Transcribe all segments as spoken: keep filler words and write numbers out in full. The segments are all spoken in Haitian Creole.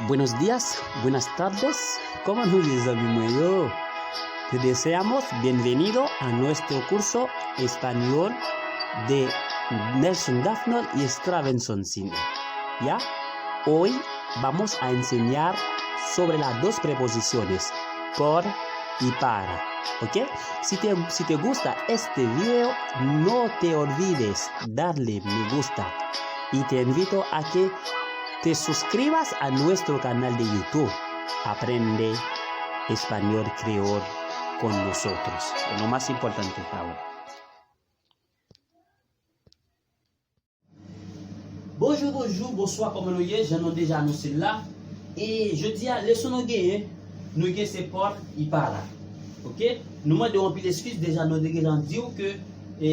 Buenos días, buenas tardes. ¿Cómo nos dice mi yo? Te deseamos bienvenido a nuestro curso español de Nelson Gaffney y Stravenson Cine. ¿Ya? Hoy vamos a enseñar sobre las dos preposiciones, por y para. ¿Ok? Si te, si te gusta este video, no te olvides darle me gusta. Y te invito a que te suscribas a nuestro canal de YouTube. Aprende español creol con nosotros. Es lo más importante ahora. Bonjou, bonjou, bonswa, kòman nou ye? Jan nou deja anonse l la. E jodi a, leson nou genyen, nou gen se por y para. Oke? Nou mande w anpil eskiz, deja nou te gentan di w ke e,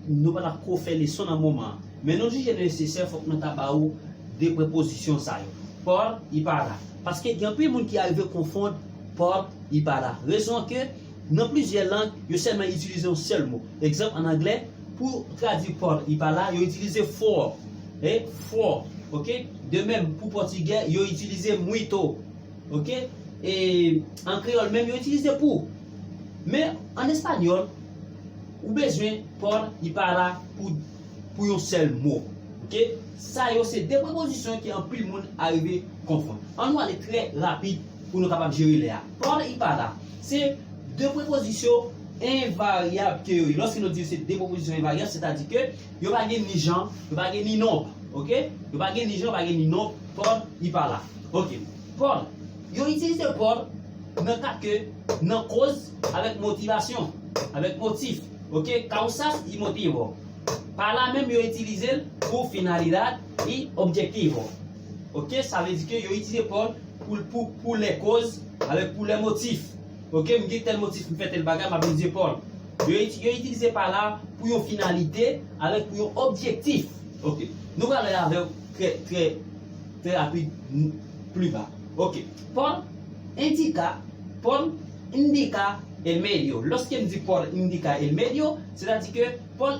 nou pa t ap ko fè leson nan moman an. Men nou jije nesesè, fòk nou ta ba ou de prepozisyon sa yo. Por y para. Paske gen anpil moun ki arive konfonn por y para. Rezon an ke nan plizyè lang, yo sèlman itilize yon sèl mo. Egzanp, an anglè, pou tradui por y para, yo itilize for. E, for. Oke? De menm, pou pòtigè, yo itilize muito. Oke? E an kreyòl menm, yo itilize pour. Men an espanyòl, ou bezwen por y para pou, pou yon sèl mo. Oke? Sa yo se de prepozisyon ke anpil moun arive konfonn. Ann nou ale trè rapid pou nou kapab jere lè a. Por y para, se de prepozisyon envaryab ke yo ye. Lòske nou di se de prepozisyon envaryab, sètadi ke yo pa gen ni jan, yo pa gen ni nonb. Oke? Yo pa gen ni jan, yo pa gen ni nonb. Por y para. Oke. Por. Yo itilize por nan ka ke, nan koz, avèk motivasyon, avèk motif. Oke? Causas y motivo. Para menm yo itilize l pou finalidad y objetivo. Oke? Sa vle di ke yo itilize por pou, pou, pou lè koz, avèk pou lè motif. Oke? M gen tèl motif, m fè tèl bagay, m ap itilize por. Yo, iti- yo itilize para pou yon finalite, avèk pou yon objektif. Oke. Nou pral ale avè w trè, trè, trè rapid, n- pli ba. Oke. Por indica, por indica el medio. Lòske m di por indica el medio, sètadi ke por,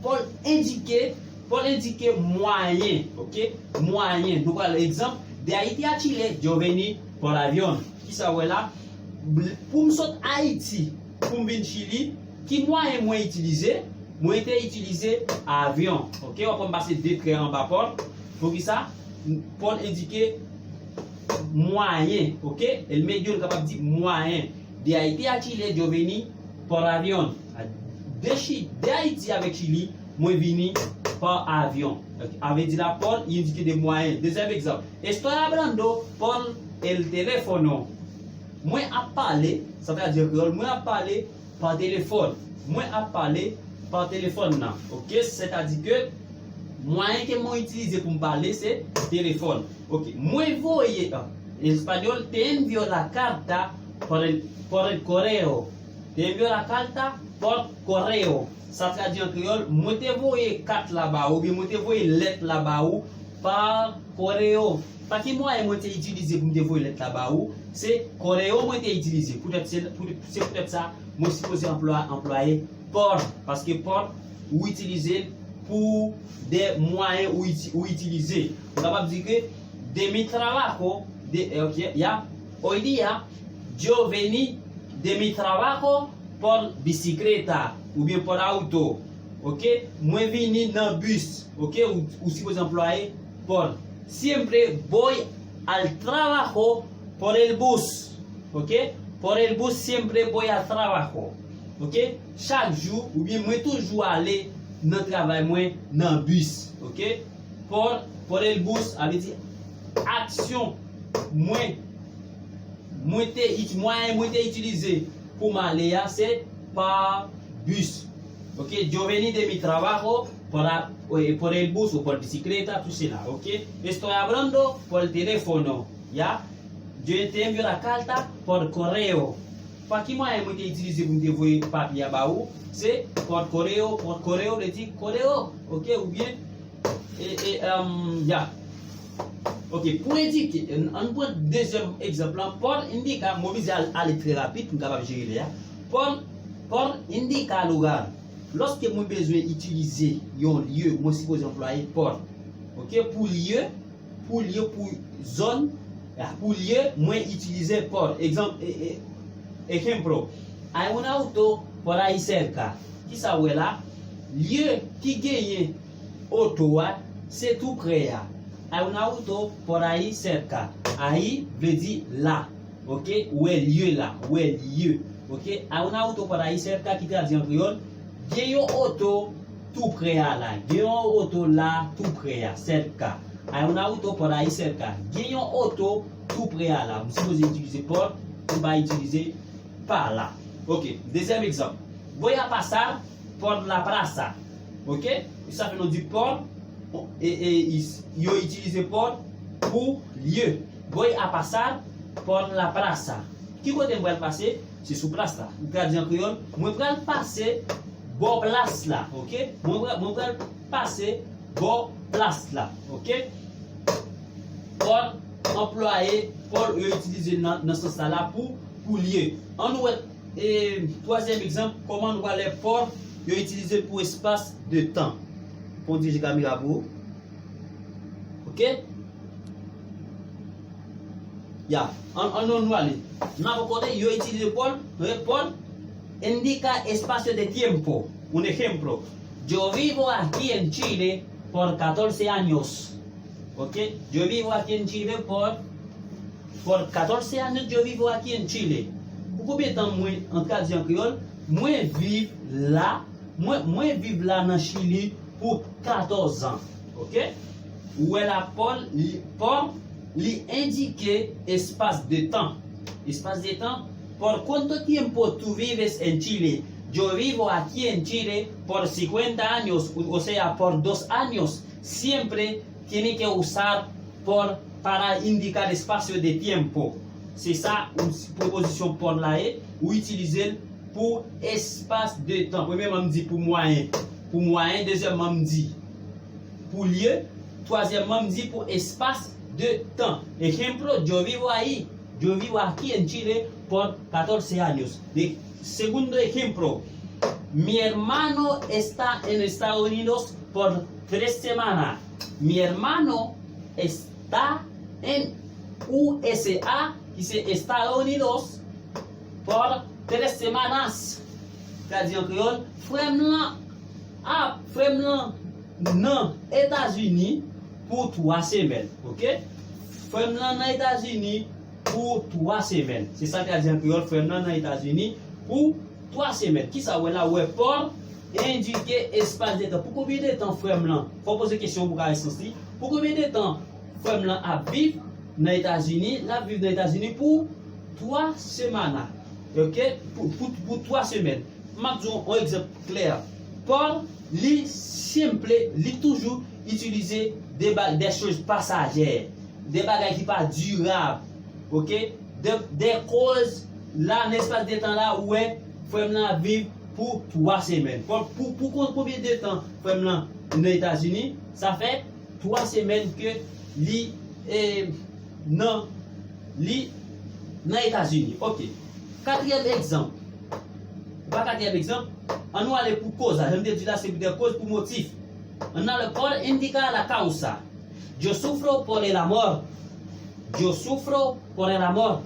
por endike, por endike mwayen, oke? Mwayen. Nou pral egzanp, de Haití a Chile, yo vini por avión. Kisa w wè la? Pou m sot Ayiti, pou m vin Chili, ki mwayen mwen itilize? Mwen te itilize avyon. Oke, w ap wè m pase de trè anba por. Poukisa? Por endike mwayen, oke? El medio, nou kapab di mwayen. De Haití a Chile, yo vini por avión. De, Chi- de Ayiti avèk Chili, mwen vini pa avyon. Oke, a vle di la, por endike de mwayen. Dezyèm egzanp. Estoy hablando por el teléfono. Mwen ap pale, sa vle di an kreyòl, mwen ap pale pa telefòn. Mwen ap pale pa telefòn nan. Oke, sètadi ke mwayen ke mwen itilize pou m pale se telefòn. Oke, mwen voye, an espanyòl, te envió la carta por el, por el correo. Te envió la carta por correo. Sa tradui an kreyòl, mwen te voye kat la ba ou, oubyen mwen te voye lèt la ba ou pa correo. Pa ki mwayen mwen te itilize pou m te voye lèt la ba ou? Se correo mwen te itilize. Poutèt se, poutèt, se poutèt sa, mwen sipoze anplwa- anplwaye por, paske por, ou itilize l pou de mwayen ou iti- ou itilize. Ou kapab di ke de mi trabajo, de, eh, ok, ya, hoy día, yo vení de mi trabajo por bicicleta, oubyen por auto. Oke? Mwen vini nan bis. Oke? Ou, ou sipoze anplwaye por. Siempre voy al trabajo por el bus. Oke? Por el bus siempre voy al trabajo. Oke? Chak jou, oubyen mwen toujou ale nan travay mwen nan bis. Oke? Por, por el bus, sa vle di aksyon mwen, mwen te, mwayen mwen te itilize pou m ale a, se pa bis. Oke? Yo vení de mi trabajo por, a- eh, por el bus o por bicicleta, tout cela. Oke? Estoy hablando por teléfono. Ya? Yo te envió la carta por correo. Pa ki mwayen mwen te itilize pou m te voye papye a ba ou? Se por correo, por correo vle di correo, oke, oubyen, e, e, um, ya. Oke, pou endike, ann pran dezyèm egzanp lan, por indica, mwen vize al- ale trè rapid pou m kapab jere lè a. Por, por indica lugar. Lòske mwen bezwen itilize yon lye, mwen sipoze anplwaye por. Oke, pou lye, Pou lye, pou zòn, pou lye, mwen itilize por. Egzanp, e, e, ejemplo, hay un auto por ahí cerca. Kisa w wè la? Lye ki genyen oto a, se tou prè a. Hay un auto por ahí cerca. Ahí vle di la. Oke? Ou wè lye la. Ou wè lye. Oke? Hay un auto por ahí cerca ki tradui an kreyòl, gen yon oto tou prè a la. Gen yon oto la tou prè a. Cerca. Hay un auto por ahí cerca. Gen yon oto tou prè a la. M sipoze itilize por, m pa itilize pa la. Oke, dezyèm egzanp. Voy a pasar por la plaza. Oke? Sa fè nou di por, e, e, is- yo itilize por pou lye. Voy a pasar por la plaza. Ki kote m pral pase? Se sou plas la. M tradui an kreyòl, mwen pral pase bò plas la. Oke? Mwen pral, mwen pral pase bò plas la. Oke? Por anplwaye, por yo itilize nan, nan sans sa la pou, pou lye. Ann wè, e, twazyèm egzanp, kòman nou wè lè por yo itilize pou espas de tan. Pon dirije kamera pou ou. Oke? Ya, ann, ann, ann nou ale. Nan kote yo itilize por, eh, por indica espacio de tiempo. Un ejemplo, yo vivo aquí en Chile por catorce años. Oke? Yo vivo aquí en Chile por, por catorce años yo vivo aquí en Chile. Pou konbyen tan mwen, an tradui an kreyòl, mwen viv la, mwen, mwen viv la nan Chili pou katòz an. Oke? Ou wè la, por, li, por, li endike espas de tan. Espas de tan, por cuánto tiempo tú vives en Chile? Yo vivo aquí en Chile por cincuenta años, o, o sea, por dos años. Siempre tiene que usar por para indicar espacio de tiempo. Se sa, ou, prepozisyon por la ye, ou itilize l pou espas de tan. Premyèman, m di pou mwayen. Pou mwayen, dezyèmman, m di pou lye, twazyèmman, m di pou espas de tan. Ejemplo, yo vivo ahí, yo vivo aquí en Chile por catorce años. De segundo ejemplo, mi hermano está en Estados Unidos por tres semanas. Mi hermano está en U S A, ki se Estados Unidos, por tres semanas. Tradui an kreyòl, frè m lan ap, frè m lan nan Etazini pou twa semèn, oke? Frè m lan nan Etazini pou twa semèn. Se sa k tradui an kreyòl, frè m lan nan Etazini pou twa semèn. Kisa w wè la? W wè por endike espas de tan. Pou konbyen de tan frè m lan? Fò w poze kesyon pou w ka wè sans li. Pou konbyen de tan frè m lan ap viv nan Etazini? L ap viv nan Etazini pou twa semana. Oke? Pou, pou, pou twa semèn. M ap di w yon egzanp klè. Por, li senple, li toujou itilize de ba-, de choz pasajè, de bagay ki pa dirab, oke? De, de koz, la, nan espas de tan la, ou wè, frè m lan ap viv pou twa semèn. Pou, pou, pou kon-, konbyen de tan frè m lan nan Etazini? Sa fè twa semèn ke li, e, nan, li nan Etazini. Oke. Katriyèm egzanp. Pa katriyèm egzanp, ann nou ale pou koz la. Jan m te di la, se pou de koz, pou motif. Ann ale, por indica la causa. Yo sufro por el amor. Yo sufro por el amor.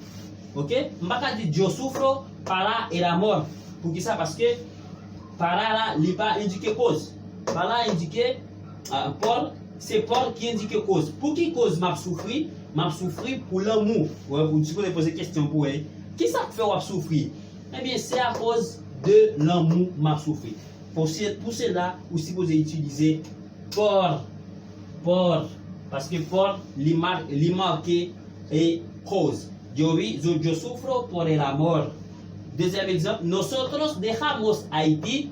Oke? M pa ka di yo sufro para el amor. Poukisa? Paske para la, li pa endike koz. Para endike, ah, por, se por ki endike koz. Pou ki koz m ap soufri? M ap soufri pou lanmou. Wè, ou sipoze poze kesyon pou wè. Kisa k fè w ap soufri? Ebyen, se akoz de lanmou m ap soufri. Pou se, pou sela, ou sipoze itilize por, por, paske por, li ma-, li make e koz. Yo vi-, yo, yo sufro por el amor. Dezyèm egzanp, nosotros dejamos Haití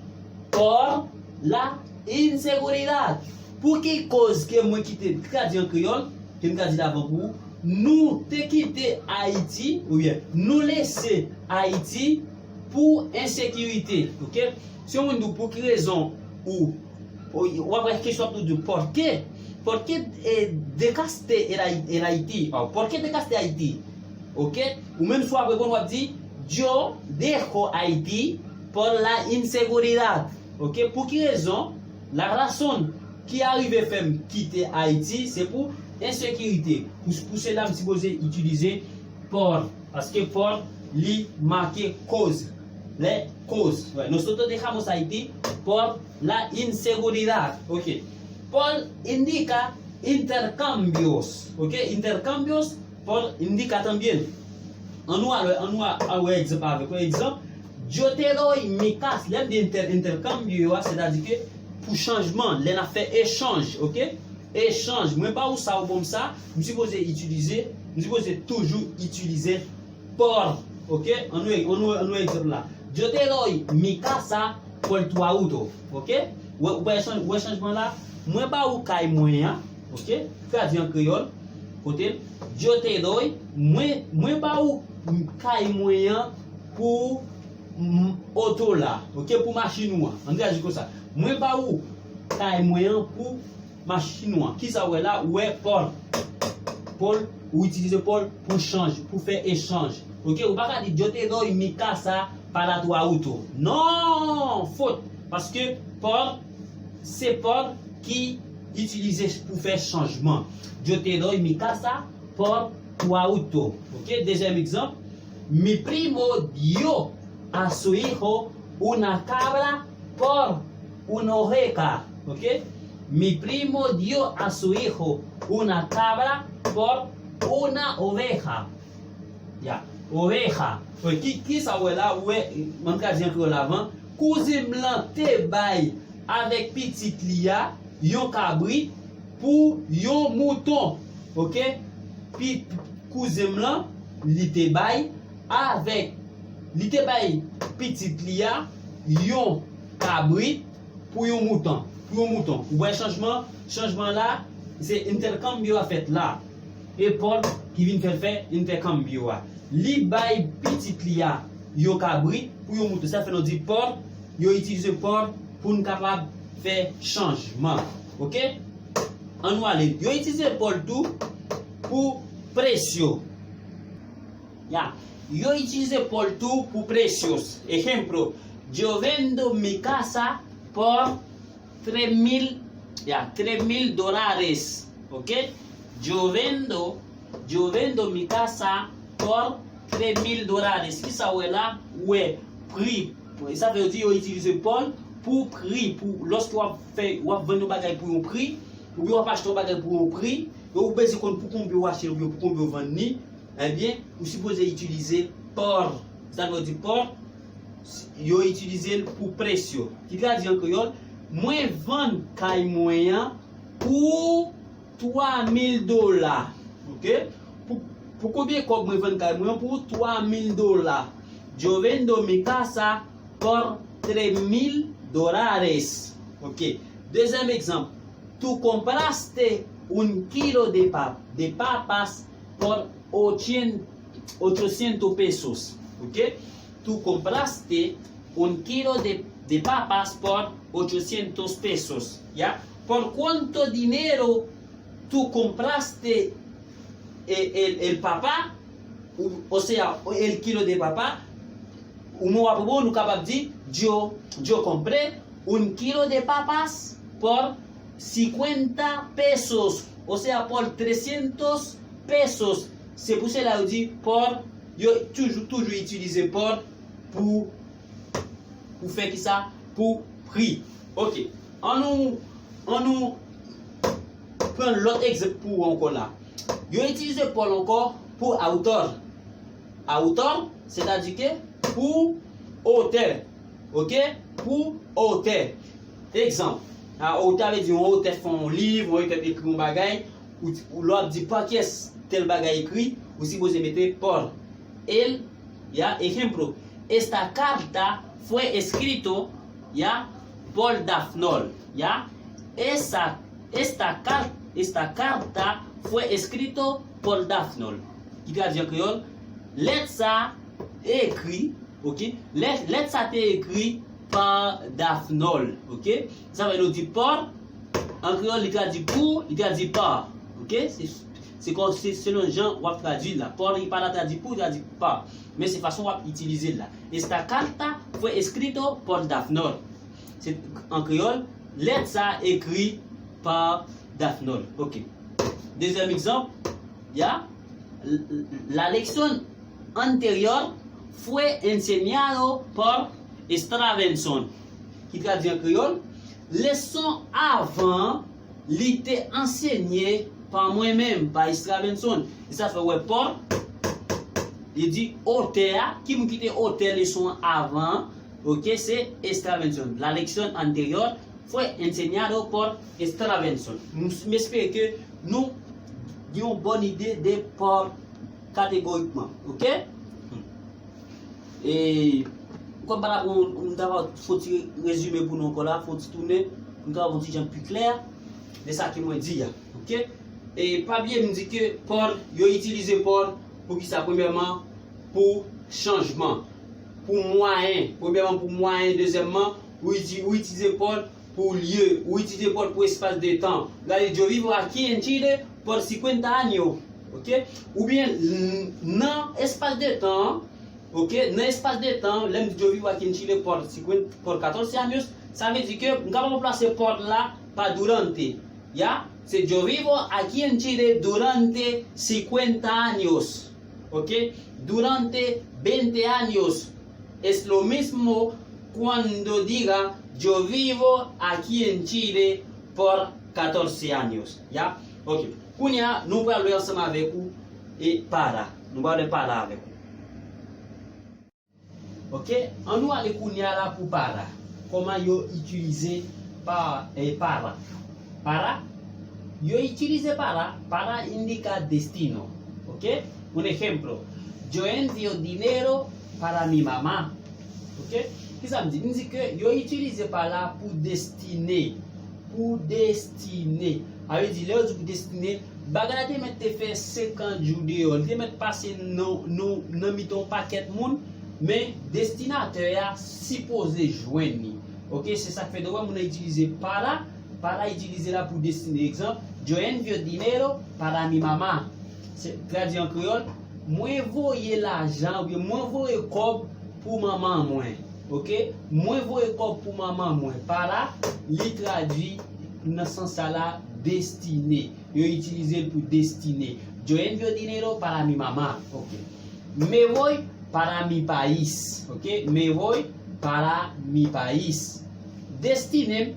por la inseguridad. Pou ki koz ke mwen kite, tradui an kreyòl, ke m tradui la avan pou ou, nou te kite Ayiti, oubyen nou lese Ayiti pou ensekirite, oke? Si yon moun di w pou ki rezon ou, ou, w ap wè kesyon ap tou di w, por qué, por qué, eh, dejaste el Hai-, el Haití, ah, por qué dejaste Haití, oke? Ou menm si w ap reponn, w ap di, yo dejo Haití por la inseguridad, oke? Pou ki rezon? La razón, Ki arive fè m kite Ayiti, se pou ensekirite. Pou, pou sela, m sipoze itilize por. Paske por, li make koz. Les causes. Nosotros dejamos Haití por la inseguridad. Ok. Por indica intercambios. Ok. Intercambios por indica también. Ann nou al wè, ann nou al wè egzanp avèk yon egzanp. Yo te doy mi casa. Lè m di inter, intercambio a, sètadi ke pou chanjman, lè n ap fè echanj, ok? Echanj. Mwen ba ou sa, ou ban m sa, m sipoze itilize, m sipoze toujou itilize por, ok? Ann nou, ann nou, ann nou egzanp la. Yo te doy mi casa por tu auto, ok? Ou wè, ou wè chanjman la? Mwen ba ou kay mwen an, ok? Tradui an kreyòl, kote l, yo te doy, mwen, mwen ba ou kay mwen an pou oto la, ok? Pou machin ou an. Ann tradui konsa. Mwen ba ou kay mwen an pou machin ou an. Kisa ou wè la? Ou wè por. Por, ou itilize por pou chanj, pou fè echanj. Ok? Ou pa ka di, yo te doy mi casa para tu auto. Non! Fot. Paske por, se por ki itilize pou fè chanjman. Yo te doy mi casa por tu auto. Ok? Dezyèm egzanp. Mi primo dio a su hijo una cabra por una oveja. Ok? Mi primo dio a su hijo una cabra por una oveja. Ya, oveja. Ki, kisa ou wè la? Ou wè, m ap tradui an kreyòl avan. Kouzen m lan te bay avèk pitit li a yon kabrit pou yon mouton. Ok? Pi, kouzen m lan, li te bay avèk, li te bay pitit li a yon kabrit pou yon mouton, pou yon mouton. Ou wè chanjman, chanjman la, se entèkambyo a fèt la. E por ki vin fè l fè entèkambyo a. Li bay pitit li a yon kabrit pou yon mouton. Sa fè nou di por, yo itilize por pou n kapab fè chanjman. Ok? Ann nou ale. Yo itilize por tou pou presyo. Ya. Yo itilize por tou pou precios. Ejemplo, yo vendo mi casa por tres mil, ya, tres mil dólares. Ok? Yo vendo, yo vendo mi casa por tres mil dólares. Kisa ou wè la? Ou wè pri. Sa vle di yo itilize por pou pri, pou lòske w ap fè, w ap vann yon bagay pou yon pri, oubyen w ap achte yon bagay pou yon pri, e ou bezwen konn pou konbyen w achte l oubyen pou konbyen w vann li, ebyen, ou sipoze itilize por. Sa vle di por, yo itilize l pou presyo. Ki tradui an kreyòl, mwen vann kay mwen an pou twa mil dola. Ok? Pou, pou konbyen kòb mwen vann kay mwen an? Pou twa mil dola. Yo vendo mi casa por tres mil dólares. Ok. Dezyèm egzanp. Tú compraste un kilo de pa, de papas por ochocientos pesos. Ok? Tú compraste un kilo de, de papas por ochocientos pesos. Ya? ¿Por cuánto dinero tú compraste el, el, el papa? O sea, el kilo de papa. Ou mwen w ap bon, nou kapab di, yo, yo compré un kilo de papas por cincuenta pesos. O sea, por trescientos pesos. Se pou sela yo di por, yo toujou, toujou itilize por pou, pou fè kisa? Pou pri. Ok. Ann nou, ann nou pran lòt egzanp pou ou ankò la. Yo itilize por ankò pou autor. Autor, sètadi ke pou otè. Ok? Pou otè. Egzanp, a, otè vle di yon otè fè yon liv, yon otè ekri yon bagay, ou, ou lè w ap di pa kiyès tèl bagay ekri, ou sipoze mete por. El, ya, ejemplo, esta carta fue escrito, ya, por Dafnol, ya, esa, esta car, esta carta fue escrito por Dafnol. Ki tradui an kreyòl, lèt sa ekri, ok, lèt, lèt sa te ekri pa Dafnol, ok. Sa vle nou di por, an kreyòl, li tradui pou, li tradui pa. Ok? Se, se kon, se selon jan w ap tradui l la. Por li pa ta tradui pou, li tradui pa. Men se fason w ap itilize l la. Esta carta fue escrito por Dafnor. Se, an kreyòl, lèt sa a ekri Par Daphne. Ok. Deuxième exemple, ya. La lección anterior fue enseñado por Stravenson. Ki tradui an kreyòl, leson avan an, li te ansenye pa mwen menm, pa Stravenson. E sa fè w wè Paul, li di otè a, ki moun ki te otè leson an avan an? Ok, se Stravenson. La lección anterior fue enseñado por Stravenson. M, m espere ke nou gen yon bòn ide de Paul kategorikman. Ok? E, kòm pa la pou m ta fè yon ti rezime pou nou ankò la, fè yon ti tounen, pou m ta fè yon ti jan pi klè de sa ke mwen di a. Ok? E pa bliye m di ke Paul, yo itilize Paul pou ki sa? Premyèman, pou chanjman, pou mwayen. Premyèman, pou mwayen. Dezyèmman, ou iti-, ou itilize Paul pou lye, ou itilize Paul pou espas de tan. Gade, yo vivo aquí en Chile por cincuenta años. Ok? Oubyen, n-, nan espas de tan an, ok, nan espas de tan, lè m di yo vivo aquí en Chile por cincuenta, por catorce años, sa vle di ke m kapab ranplase por la pa durante. Ya, se yo vivo aquí en Chile durante cincuenta años. Ok? Durante veinte años. Es lo mismo cuando diga yo vivo aquí en Chile por catorce años. Ya? Ok. Kounye a, nou pral wè ansanm avèk ou e para. Nou pral wè para avèk ou. Ok? An nou ale kounye a la pou para. Kòman yo itilize pa, eh, para? Para, yo itilize para, para indica destino. Ok? Un ejemplo, yo envío dinero para mi mamá. Ok? Kisa m di? M di ke yo itilize para pou destine. Pou destine. Sa vle di, lè yo di pou destine, bagay la te mèt te fè senkant jou deyò. Li te mèt pase nan, nan, nan mitan yon pakèt moun, men destinatè a sipoze jwenn li. Ok, se sa k fè de wè moun nan itilize para, para itilize la pou destine. Egzanp, yo envío dinero para mi mamá. Se, tradui an kreyòl, mwen voye lajan, oubyen mwen voye kòb pou manman mwen. Ok? Mwen voye kòb pou manman mwen. Para, li tradui nan sans sa la, destine. Yo itilize l pou destine. Yo envío dinero para mi mamá. Ok. Me voy para mi país. Ok? Me voy para mi país. Destine m,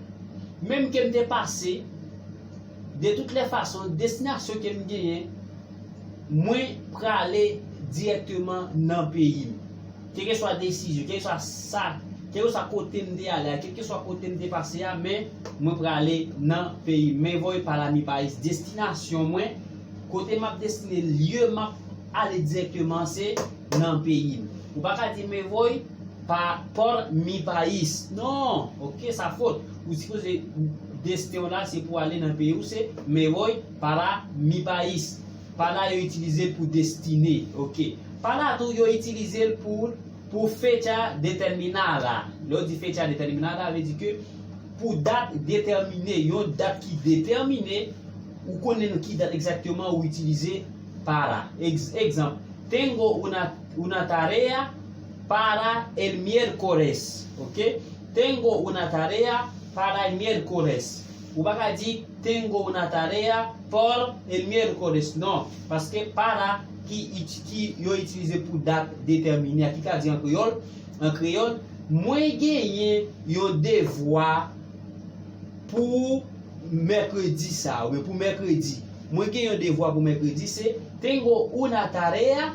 menm ke m te pase, de toutes les façons, destinasyon ke m genyen, mwen prale dirèkteman nan peyi m. Kèlkeswa desizyon, kèlkeswa sa, kèlkeswa kote m te ale a, kèlkeswa kote m te pase a, men mwen prale nan peyi m. Me voy para mi país. Destinasyon mwen, kote m ap destine, lye m ap ale dirèkteman, se nan peyi m. Ou pa ka di me voy pa, por mi país. Non, ok, sa fot. Ou sipoze desten w la, se pou ale nan peyi w, se me voy para mi país. Para yo itilize l pou destine, ok. Para tou, yo itilize l pou, pou fecha determinada. Lè yo di fecha determinada, vle di ke pou dat detèmine, yon dat ki detèmine, ou konnen nan ki dat egzakteman ou itilize para. Egz-, egzanp, tengo una, una tarea para el miércoles, ok? Tengo una tarea para el miércoles. Ou pa ka di tengo una tarea por el miércoles, non. Paske para ki, ki yo itilize pou dat detèmine a, ki ka di an kreyòl, an kreyòl, mwen genyen yon devwa pou mèkredi sa, oubyen pou mèkredi. Mwen gen yon devwa pou mèkredi, se tengo una tarea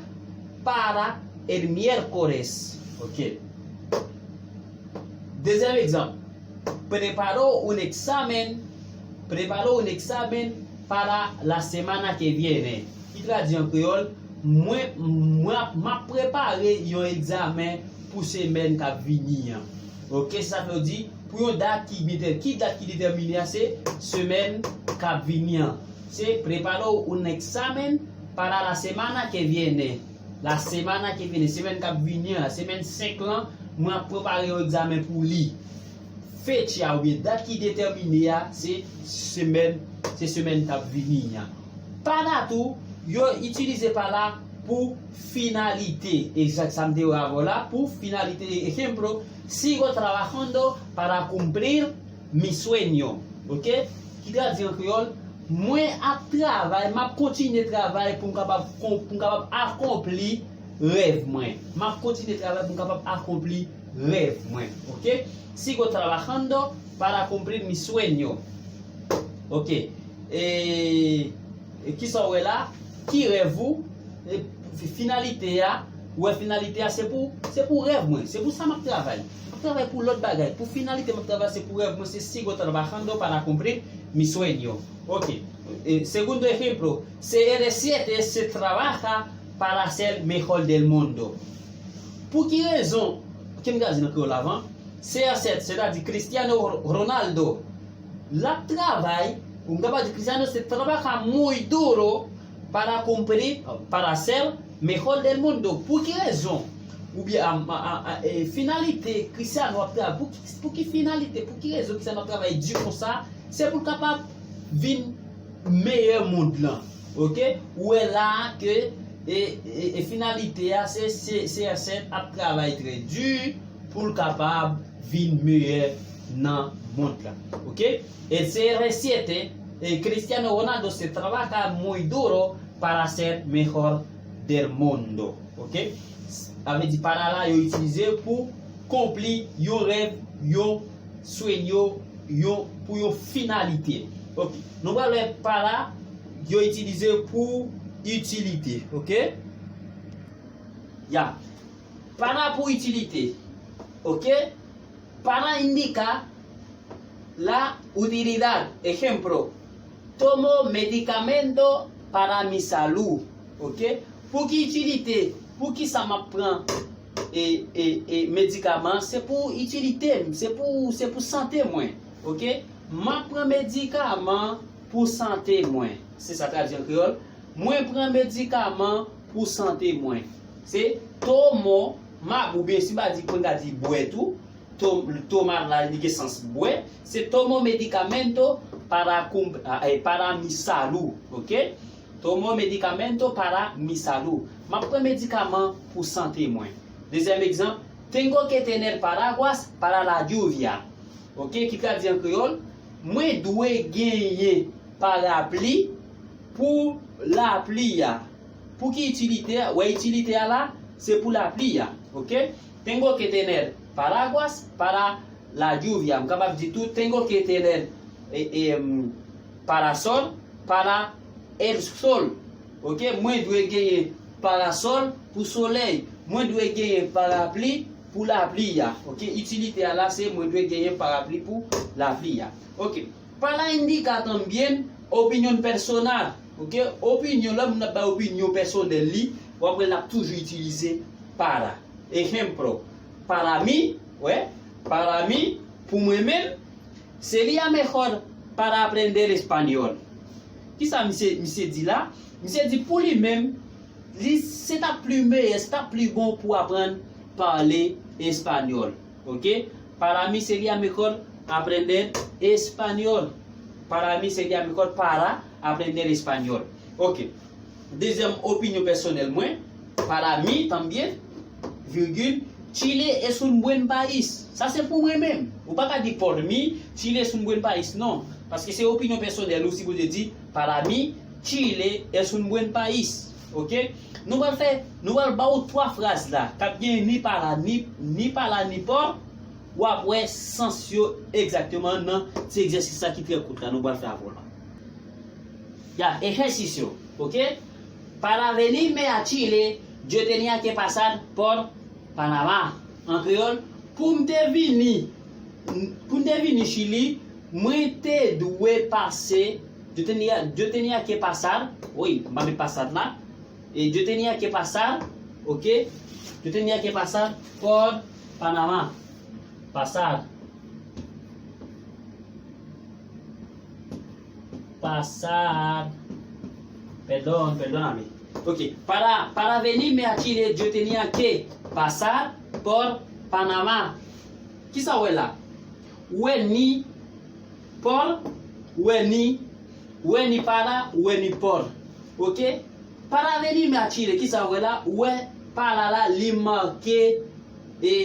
para el miércoles. Ok. Dezyèm egzanp. Preparo un examen, preparo un examen para la semana que viene. Ki tradui an kreyòl, mwen, mwen ap, m ap prepare yon egzamen pou semèn k ap vini an. Ok, sa vle di, pou yon dat ki byen, ki dat ki detèmine a, se semèn k ap vini an. Se preparo un examen para la semana que viene. La semana que viene, semèn k ap vini an, semèn senk lan, mwen ap prepare yon egzamen pou li. Fecha oubyen dat ki detèmine a, se semèn, se semèn k ap vini an. Para tou, yo itilize para pou finalite. Egzak sa m te wè avè w la, pou finalite. Ejemplo, sigo trabajando para cumplir mi sueño. Ok? Ki tradui an kreyòl, mwen ap travay, m ap kontinye travay pou m kapab, pou m kapab akonpli rèv mwen. M ap kontinye travay pou m kapab akonpli rèv mwen. Oke? Sigo trabajando para cumplir mi sueño. Oke. E, e kisa w wè la? Ki rèv ou? E, fi- finalite a, ou wè finalite a se pou, se pou rèv mwen, se pou sa m ap travay. M ap travay pou lòt bagay. Pou finalite m ap travay, se pou rèv mwen, se sigo trabajando para cumplir mi sueño. Oke. E, segundo ejemplo, C R siete se trabaja para ser mejor del mundo. Pou ki rezon, ke m ka di nan kreyòl avan, C R siete, sètadi Cristiano Ronaldo, l ap travay, ou m kapab di Cristiano se trabaja muy duro para cumplir, para ser mejor del mundo. Pou ki rezon? Oubyen a, a, a, a, e, finalite Cristiano ap travay, pou ki, pou ki finalite, pou ki rezon Cristiano ap travay di konsa? Se pou l kapab vin meyè mond lan. Oke? Ou wè la a ke e, e, e finalite a, se, se, se C R siete ap travay trè di pou l kapab vin meyè nan mond lan. Oke? E C R siete, e Cristiano Ronaldo se trabaja muy duro para ser mejor del mundo. Oke? Sa vle di para la yo itilize pou konpli yon rèv, yon sueño, yon, pou yon finalite. Oke. Nou pral wè para yo itilize pou itilite. Oke? Ya. Para pou itilite. Oke? Para indica la utilidad. Ejemplo, tomo medicamento para mi salud. Oke? Pou ki itilite? Pou ki sa m ap pran e, e, e medikaman? Se pou itilite m, se pou, se pou sante mwen. Oke? M ap pran medikaman pou sante mwen. Se sa tradui an kreyòl. Mwen pran medikaman pou sante mwen. Se tomo, m ap, oubyen si m pa di, mwen ka di bwè tou. To-, tomar la, li gen sans bwè. Se tomo medicamento para, cum- a- eh, para mi salud, oke? Tomo medicamento para mi salud. M ap pran medikaman pou sante mwen. Dezyèm egzanp, tengo que tener paraguas para la lluvia. Oke, ki tradui an kreyòl, mwen dwe genyen parapli pou lapli a. Pou ki itilite a? Wè itilite a la, se pou lapli a. Oke? Tengo que tener paraguas para la lluvia. M kapab di tou, tengo que tener e, e, em, parasol para el sol. Oke? Mwen dwe genyen parasol pou solèy. Mwen dwe genyen parapli pou lapli a. Oke? Itilite a la, se mwen dwe genyen parapli pou lapli a. Oke? Para indica también opinión personal. Oke? Opinyon, lè moun ap bay opinyon pèsonèl li, w ap wè l ap toujou itilize para. Ejemplo, para mí, wè, para mí, pou mwen menm, sería mejor para aprender español. Kisa misye, misye di la? Misye di pou li menm, li, se t ap pli meyè, se t ap pli bon pou aprann pale espanyòl. Oke? Para mí sería mejor aprender español. Para mí sería mejor para aprender español. Oke. Dezyèm opinyon pèsonèl mwen, para mí también, virgil, Chile es un buen país. Sa se pou mwen menm. Ou pa ka di por mí, Chile es un buen país, non. Paske se opinyon pèsonèl ou sipoze di, para mí, Chile es un buen país. Oke? Nou pral fè, nou pral ba w twa fraz la, k ap gen ni para, ni, ni para, ni por. W ap wè sans yo egzakteman nan ti egzèsis sa ki trè kout la, nou pral fè avè w la. Ya, ejercicio, oke? Para venirme a Chile, yo tenía que pasar por Panamá. An kreyòl, pou m te vini, pou m te vini Chili, mwen te dwe pase, yo tenía, yo tenía que pasar, wi, m pa met pasar la, e yo tenía que pasar, oke? Yo tenía que pasar por Panamá. Pasar. Pasar. Perdón, perdóname. Ok. Para, para venirme a Chile, yo tenía que pasar por Panamá. Kisa w wè la? Ou wè ni por, ou wè ni, ou wè ni para, ou wè ni por. Ok? Para venirme a Chile, kisa w wè la? Ou wè para la, li make e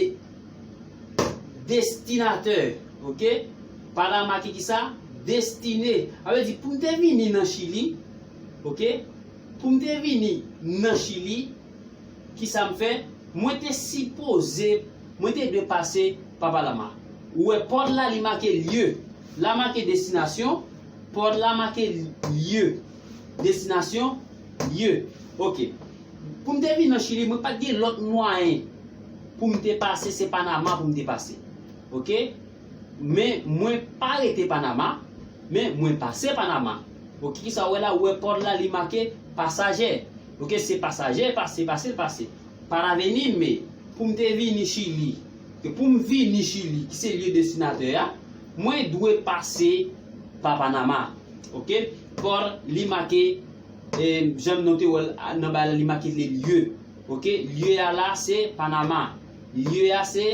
destinatè. Ok? Para make kisa? destine. Sa vle di, pou m te vini nan Chili, oke? Pou m te vini nan Chili, kisa m fè? Mwen te sipoze, mwen te dwe pase pa Panama. Ou wè, port la, li make lye. La make destinasyon, port la make lye. Destinasyon, lye. Oke. Pou m te vin nan Chili, mwen pa t gen lòt mwayen pou m te pase, se Panama pou m te pase. Oke? Men mwen pa rete Panama, men mwen pase Panama. Oke, kisa w wè la? Ou wè port la, li make pasaje. Oke, se pasaje, pase, pase, l pase. Para venirme, pou m te vini Chili, ke pou m vini Chili, ki se lye destinatè a, mwen dwe pase pa Panama. Oke? Port, li make, e, jan nou te wè l nan bay la, li make le lye. Oke? Lye a la, se Panama. Lye a, se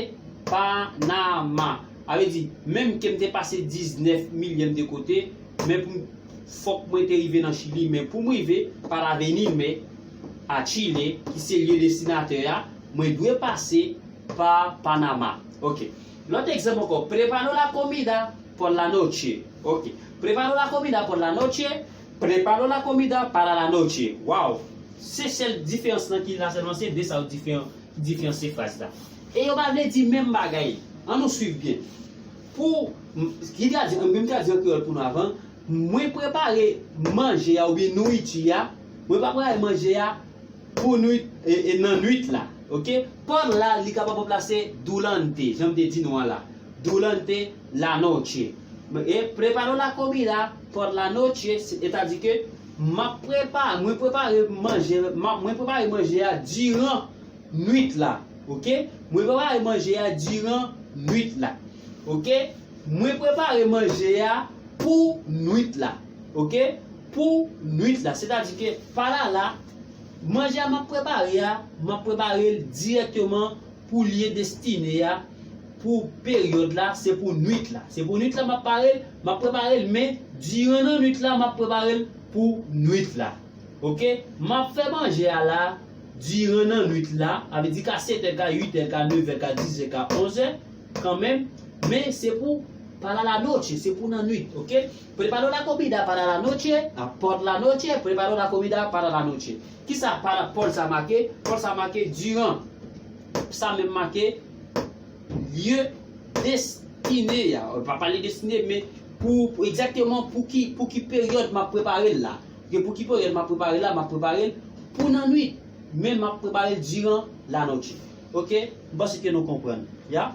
Panama. Sa vle di, menm ke m te pase diznèf milyèm de kote, men pou m, fòk mwen te rive nan Chili, men pou m rive, para venirme a Chile, ki se lye destinatè a, mwen dwe pase pa Panama. Oke. Lòt egzanp ankò, preparo la comida por la noche. Oke. Preparo la comida por la noche, preparo la comida para la noche. Waw! Se sèl diferans lan ki la sèlman, se de sa yo diferan, diferanse fraz la. E yo pa vle di menm bagay. An nou swiv byen. Pou, m, ki te a di, m, m te a di an kreyòl pou nou avan, mwen prepare manje a oubyen nouriti a, mwen pa prepare manje a pou nwit, e, e nan nwit la. Oke? Port la, li kapab ranplase durante, jan m te di nou an la. Durante la noche. E preparo la comida por la noche, se, sètadi ke m ap prepare, mwen prepare manje, m ap, mwen prepare manje a diran nwit la. Oke? Mwen prepare manje a diran nwit la. Oke? Mwen prepare manje a pou nwit la. Oke? Pou nwit la. Sètadi ke para la, manje a m ap prepare a, m ap prepare l dirèkteman pou lye destine a, pou peryòd la, se pou nwit la. Se pou nwit la m ap pare l, m ap prepare l, men diran nan nwit la, m ap prepare l pou nwit la. Oke? M ap fè manje a la, diran nan nwit la, sa vle di ka sèt è, ka uit è, ka nèf è, ka diz è, ka onz è, kanmenm, men se pou para la noche, se pou nan nwit, oke? Preparo la comida para la noche, a, por la noche, preparo la comida para la noche. Kisa para, port sa make? Port sa make diran. Sa menm make lye destine a. Ou pa pale destine, men pou, pou egzakteman pou ki, pou ki peryòd m ap prepare l la. Gen pou ki peryòd m ap prepare l la, m ap prepare l pou nan nwit. Men m ap prepare l diran la noche. Oke? M panse ke nou konprann. Ya?